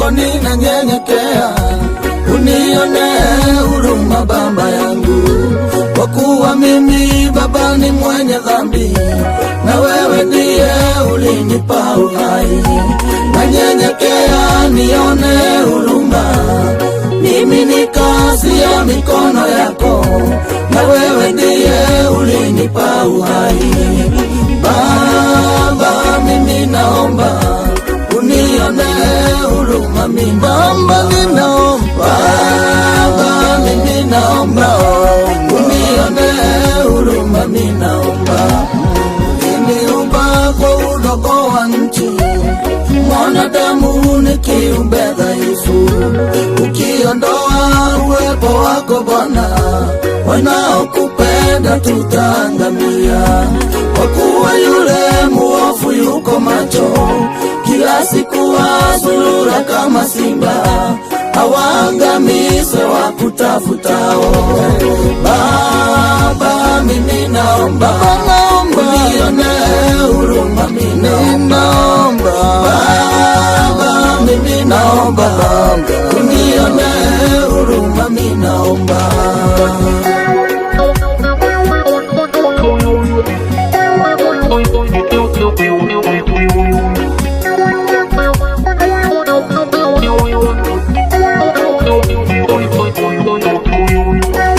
zako ninanyenyekea, unionee huruma Baba yangu, kwa kuwa mimi Baba ni mwenye dhambi, na wewe ndiye ulinipa uhai. Nanyenyekea, nione huruma, mimi ni kazi ya mikono yako, na wewe ndiye ulinipa uhai. Baba, mimi naomba unionee huruma mimi. Baba ninaomba, Baba, mimi naomba unionee huruma mimi naomba. Uliniumba kwa udongo wa nchi, mwanadamu ni kiumbe dhaifu. Ukiondoa uwepo wako Bwana, wanaokupenda tutaangamia. Kwa kuwa yule muovu yuko macho, kila siku azurura kama simba, awaangamize wakutafutao. Baba, mimi naomba unionee huruma, mimi ninaomba, Baba, mimi naomba unionee huruma, mimi naomba.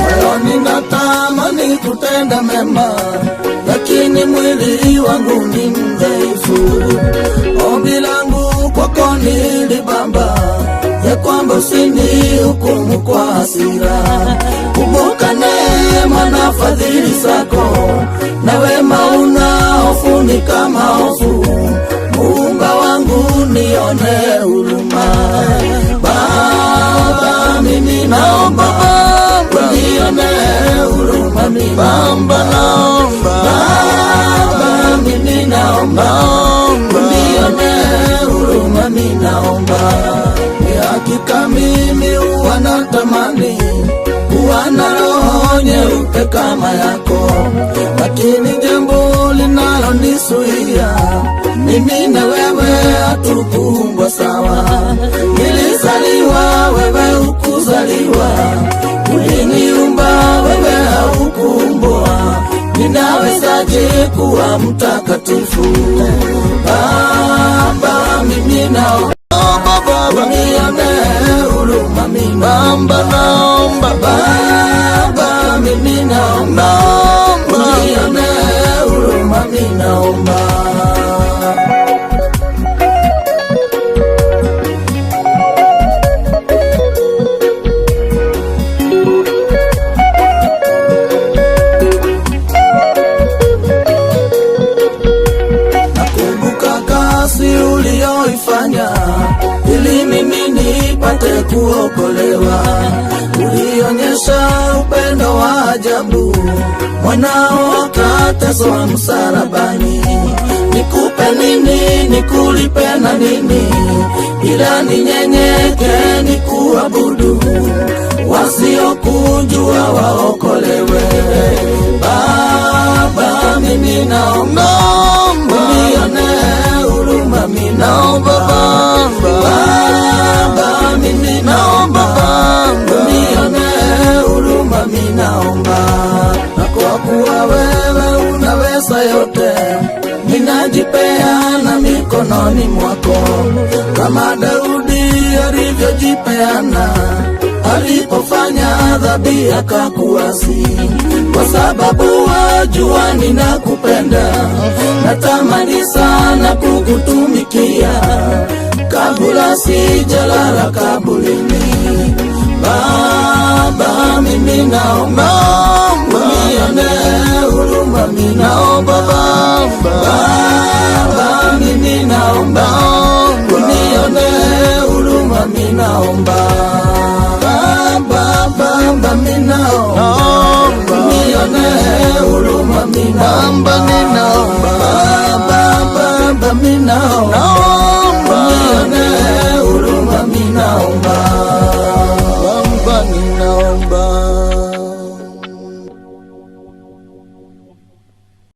Moyoni natamani kutenda mema, lakini mwili wangu ni mdhaifu. Ombi langu kwako ni Baba, ya kwamba usinihukumu kwa hasira. Kumbuka neema na fadhili zako, na wema unaofunika maovu. Muumba wangu nione huruma. Baba, mimi naomba unionee huruma mimi. Baba naomba, Baba, mimi naomba unionee huruma mimi naomba. Ni hakika mimi huwa natamani kuwa na roho nyeupe kama yako, lakini jambo linalonizuia mimi na wewe hatukuumbwa sawa. Nilizaliwa wewe hukuzaliwa, uliniumba wewe haukuumbwa. Ninawezaje kuwa mtakatifu? Baba, mimi naomba Baba, unionee huruma mimi Baba naomba, Baba, mimi naomba naomba, unionee huruma mimi naomba. Nakumbuka kazi uliyoifanya ili mimi nipate kuokolewa. Ulionyesha upendo wa ajabu, mwanao akateswa msalabani. Nikupe nini, nikulipe na nini, ila ninyenyeke nikuabudu, wasiokujua waokolewe. Baba, mimi naomba unionee huruma, mimi naomba naomba Baba, Baba, mimi naomba unionee huruma, mimi naomba. Na kwa kuwa wewe unaweza yote, ninajipeana mikononi mwako, kama Daudi alivyojipeana alipofanya dhambi akakuasi. Kwa sababu wajua ninakupenda, natamani sana kukutumikia kabla sijalala kaburini. Baba, mimi naomba unionee huruma, mimi naomba naomba Baba, Baba, mimi naomba unionee huruma, mimi naomba Baba, Baba, mimi naomba naomba, unionee huruma, mimi Baba naomba ninaomba.